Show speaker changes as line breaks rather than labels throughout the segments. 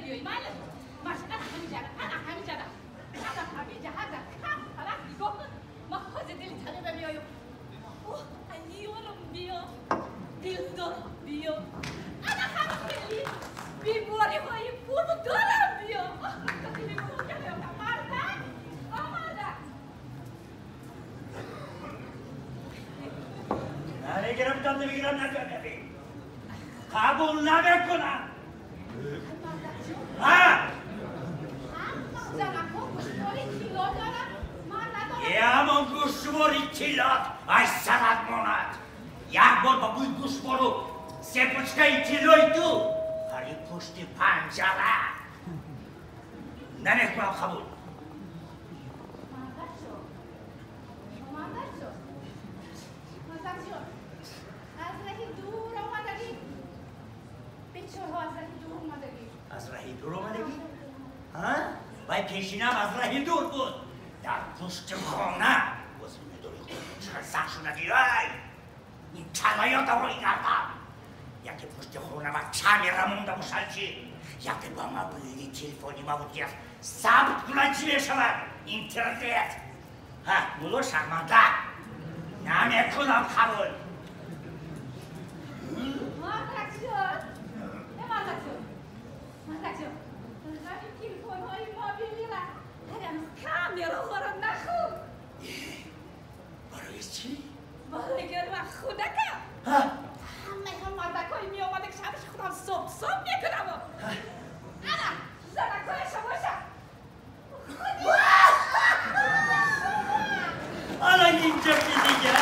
биёӣ, майли. Маш, ана ҳамиҷара, ана ҳамиҷара. Ана ҳамиҷа, ҳаза кам фалак нигоҳ кун. Ман ҳозир дили табиба меоям. Оҳ, аниёрам биё, дилдорам биё. Ана ҳама хеле бемориҳои пуру дорам биё. Оҳ, мардак, о мардак.
Намегирам, дам намегирам, намегирам. Қабул намекунам. Ҳа?
Занакҳо гӯшвори тилло доранд, ман надорам.
Е, ҳамон гӯшвори тиллот ай сарат монад. Як бор ба бӯи гӯшвору сепучкаи тиллои ту қариб пушти панҷара. Намекунам қабул.
Мардакҷон, мардакҷон, аз раҳи дур омадагӣ. Бечораҳо аз раҳи дур омадагӣ.
Аз раҳи дур омадагӣ? Ҳа? Вай пешинам аз раҳи дур буд. Дар пушти хона. Боз медори худ чақадр сахт шудагӣ. Ай! Ин чалаётаро игардам. Яке пушти хона ва камера монда бошад чӣ? Яке ба мобилни телефони ма буд ки аз сабт кунад чӣ мешавад? Интернет. Ҳа, мулло шарманда. Намекунам қабул.
Мардакҷон, э мардакҷон, мардакҷон, ҳамин телефонҳои мобилира, ҳамин камераҳоро нахӯр.
Барои чӣ?
Барои ки ман худакам.
Ҳа?
Ҳамаи ҳам мардакҳои меомада ки шабаш худам суб суб мекунам. Ана, занакҳояша боша.
Ана инҷа ки дигар.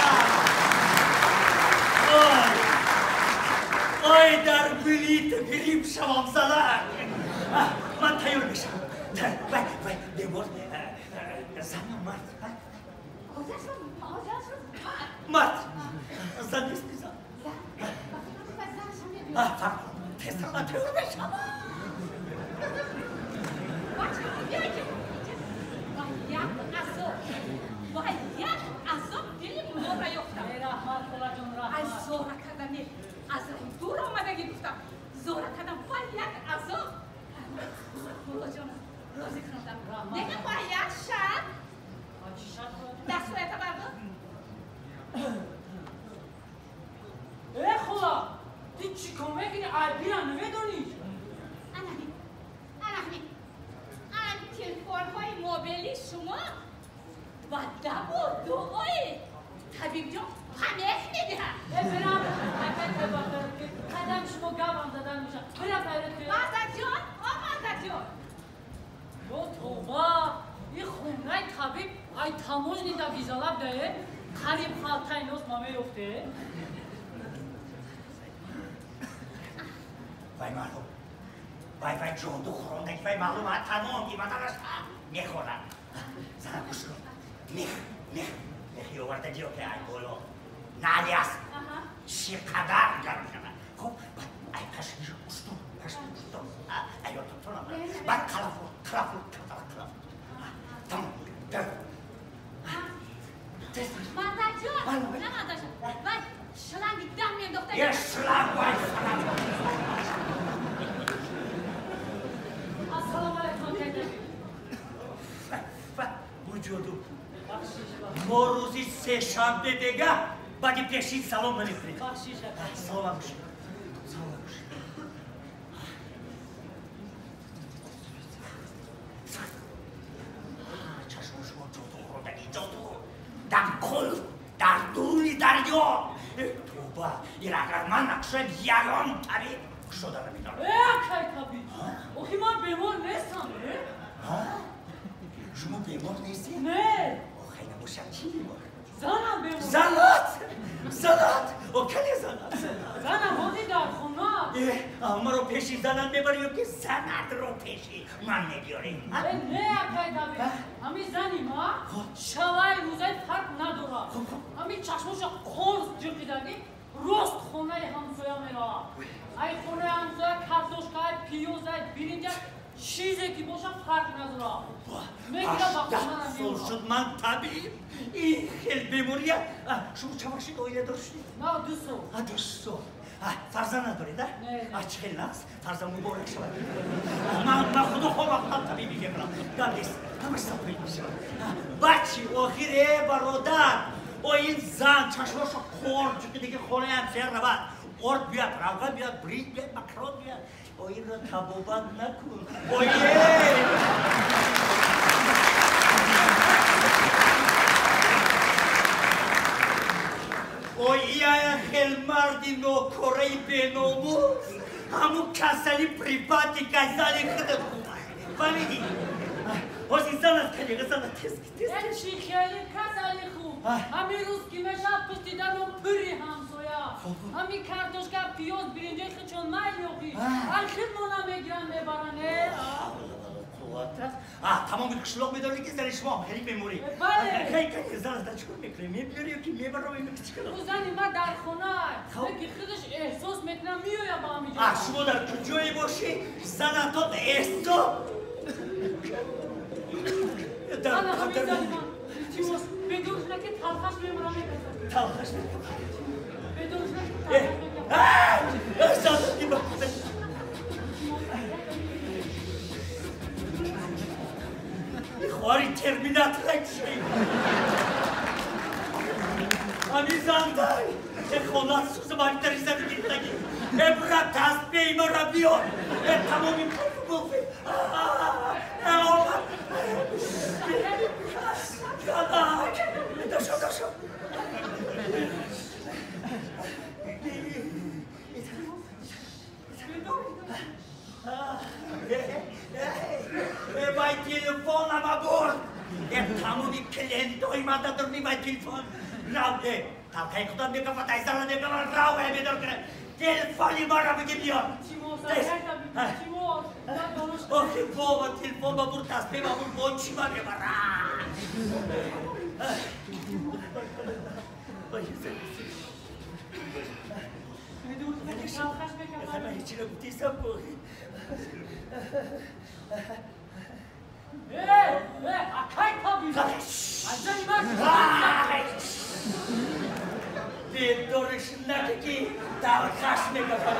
Ой! Ой, дар билит грипп шавам занак. Ман тайёр мешавам. Вай, вай, бемор зан ё мард? Мард. Зан нест, зан. Фарқ. Тезтар ман тайёр мешавам.
Як азоб, ва як азоб дили муллоро ёфтам.
Раҳмат, холаҷон, раҳмат.
Аз зора кардам, не, аз раҳи дур омадагӣ гуфтам. Зора кардам, ва як азоб. Муллоҷон, розӣ кардам. Нега ва як шарт.
Чӣ шарт?
Дастҳоята бардор.
Э, хола, ту чӣ кор мекунӣ? Айбира намедонӣ?
Анами, анами, ан телефонҳои мобилии шумо ба даву дуои табибҷон памех медиҳад.
Э, бирам, қадам шумо гапам задан мешавад. Бира пайрат кун.
Мардакҷон, о мардакҷон.
Ё тоба, ин хонаи табиб ай таможни да визалаб дае, қариб халтаи нос ма меёфте.
Вай маълум. Вай вай ҷоду хӯрондаги вай маълум ҳа тамоми баданаш мехӯрад. Зана гӯш кун. Мех, мех, мехи оварда диё ки ай боло. Нали аст. Чӣ қадар гарм шавад. Хуб, баъд ай пашмиша устун, пашми устун. Ай ёдатон омад. Баъд қалафур, қалафур, қалафур. Тамом.
Мардакҷон, на мардакҷон. Вай, шланги дам меандохта.
Е, шланг, вай, салам.
Ассалому алайкум, акай.
Вуҷуду. Мо рӯзи сешанбе бега баъди пешин салом намекунем.
Бахшиш, акай.
Саломат бошед. Саломат бошед. Чашми шумо ҷоду хӯрдагӣ, ҷоду. Дар кул, дар дури дарё. Тоба, ир агар ман накушоям, ягон табиб кушода намедонад.
Э, акай табиб, охи ман бемор нестам, э?
Шумо бемор нестед?
Не.
Охай набошад, чӣ бемор?
Занам бемор.
Занат! Занат! О, кале занат?
Занам ҳозир дар хона.
Э, маро пеши занат мебарӣ ё ки занатро пеши ман мебиёрӣ?
Э, не, акай табиб. Ҳамин зани ма шаваи рӯзаи фарқ надорад. Ҳамин чашмоша қорс ҷиқидагӣ рост хонаи ҳамсоя меравад. Ай хонаи ҳамсоя картошкай, пиёзай, биринҷай, чизе ки бошад фарқ надорад. Мегирад ба хона.
Сол шуд ман табиб. Ин хел бемория. Шумо чанд вақт шуд оиладор шудед?
Ма 2 сол.
2 сол. Фарзанд надоред, а? Чӣ хеле нағз, фарзанд муборак шавад. Ман худо хоҳам худам табибӣ мекунам. Гап нест, ҳамаш сафед мешавад. Бачи охир, э бародар, о ин зан чашмошо қор ҷуқидаги хонаи ҳамсоя равад. Орд биёд, равған биёд, биринҷ биёд, макарон биёд. О инро табобат накун. Ое! Ой, я хел марди нокораи беномус, ҳамун касали припати касали худат хуб. Фаҳмидӣ? Ҳозир занат калиға занат тез тез.
Чӣ хели касали хуб? Ҳамин рӯз ки мешавад пушти даром пури ҳамсоя. Ҳамин картошка, пиёз, биринҷои худшон майл ёқӣ. Ҳар худмона мегиранд мебаранд.
Тамоми қишлоқ медонед ки зани шумо хеле беморӣ.
Бале.
Хеле занат чӣ кор мекунед? Мебиёрӣ ё ки мебарам чӣ кор?
Зани ма дар хона. Ки худаш эҳсос мекунам меояд ба ҳамин ҷо.
Шумо дар куҷое бошӣ, занатон эҳсос
Илтимос, бедор шуда ки талхаш мемурам мекашад.
Талхаш мекашад.
Бедор шуда ки талхаш мекашад.
Занат ба худаш. Хоҳари терминатора чи? Ҳамин зантай хонат сӯза баритари зади гирифтагӣ. Э брат, тасбеҳи маро биёр. Э тамоми гуфи. Омад. Занак. Дошо, дошо. Вай телефонама бурд. Тамоми клиентои ман дадурни вай телефон. Рав, талқаи худо мекафад, айзара мекафад, рав, бедор кунад. Телефони маро биги биёр. Охи бобо, телефон ба бурд, тасбеҳ ба бурд, бо чӣ ма мебарад? Ҳечиро гуфтисам ку.
Акай табиб! Аз зани ман
бедориш наки ки талхаш мекафад.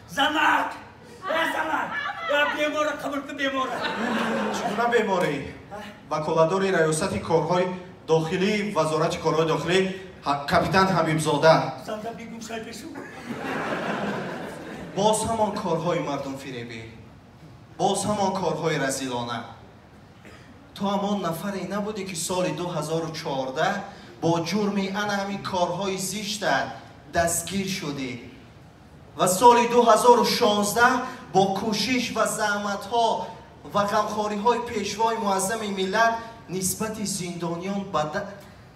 Занак! Э занак! Бемора қабул кун, бемора.
Чӣ гуна беморӣ? Ваколатдори раёсати корҳои дохилии Вазорати корҳои дохилӣ капитан Ҳабибзода.
Занда бигум шай пешу.
Боз ҳамон корҳои мардумфиребӣ, боз ҳамон корҳои разилона. Ту ҳамон нафаре набудӣ ки соли 2014 бо ҷурми ана ҳамин корҳои зиштат дастгир шудӣ ва соли 2016 бо кӯшиш ва заҳматҳо ва ғамхориҳои пешвои муаззами миллат нисбати зиндониён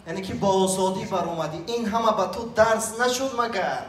яъне ки ба озодӣ баромадӣ. Ин ҳама ба ту дарс нашуд магар?